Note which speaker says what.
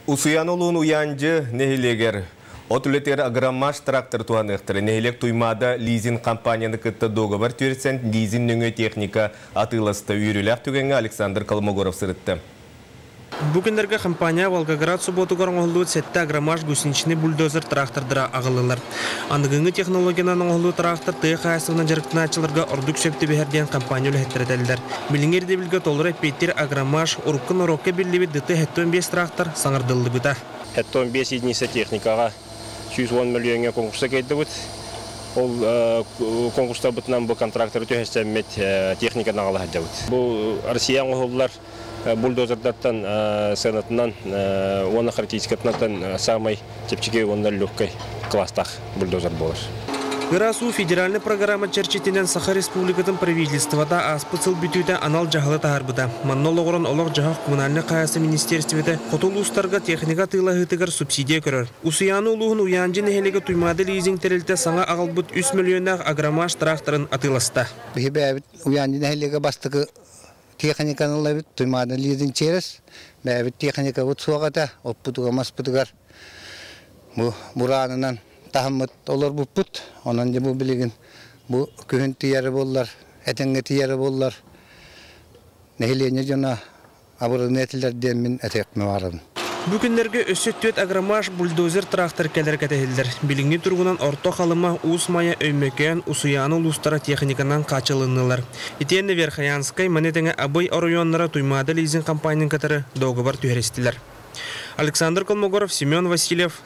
Speaker 1: Усуйаана улууһун Уйаандьы нэһилиэгэр от үлэтигэр Агромаш трактор туһаныахтара. Нэһилиэк Туймаада лизинг компанияны кытта дуогабар түһэрсэн лизинг нөҥүө техника атыыласта. Үөрүүлээх түгэҥҥэ Александр Колмогоров сырытта.
Speaker 2: Бу күннэргэ компания Волгоград субуотугар оҥоһуллубут сэттэ Агромаш гусеничный бульдозер трактордара аҕаллылар. Аныгыҥҥы технологиянан оҥоһуллубут трактор тыа хаһаайыстыбанан дьарыктанааччыларга ордук сөп түбэһэр диэн компания үлэһиттэрэ этэллэр. Билиҥҥи ирдэбилгэ толору эппиэттиир Агромаш урукку норуокка биллибит ДТ-75 трактор саҥардыллыбыта.
Speaker 3: 75 единица техникаҕа 110 мөлүйүөҥҥэ конкурса кыайдыбыт. Ол конкурстарбытынан бу контракторы түһэстэммит техниканы аҕала сылдьабыт. Бу Россия оҥоһуллар бульдозердартан сыанатынан уонна характеристикатынан саамай чэпчэки уонна легкай класстаах бульдозер буолар.
Speaker 2: Ыраас уу федеральнай программа чэрчитинэн Саха Республикатын правительствота ааспыт сыл бүтүүтэ анал дьаһалы таһаарбыта. Манна олоҕуран олох-дьаһах коммунальнай хаһаайыстыба министиэристибэтэ хоту улуустарга техника атыылаһыытыгар субсидия көрөр. Усуйаана улууһун Уйаандьы нэһилиэгэ Туймаада лизинг тэрилтэ саҥа аҕалбыт 3 мөлүйүөннээх Агромаш тракторын атыыласта.
Speaker 4: Биһи бэйэбит Уйаандьы нэһилиэгэ бастакы техниканы ылабыт, Туймаада лизинг через. Бэйэбит техникабыт суох этэ, оппутугар, маспытыгар бу бураанынан таһыммыт олорбуппут. Онон дьэ бу билигин бу күһүн тиийэрэ буоллар, этэҥҥэ тиийэрэ буоллар, нэһилиэнньэ дьоно абырыны этилэр диэммин этиэхпин баҕарабын.
Speaker 2: Бу күннэргэ өссө түөрт агромаш бульдозер трактор кэлэр кэтэһиллэр. Билиҥҥи туругунан Орто Халыма, Уус Майа, Өймөкөөн, Усуйаана улуустара техниканан хааччылыннылар. Итиэннэ Верхоянскай, маны тэҥэ Абый оройуоннара Туймаада лизинг компаниятын кытары доогубар түһэристилэр. Александр Колмогоров, Семен Васильев.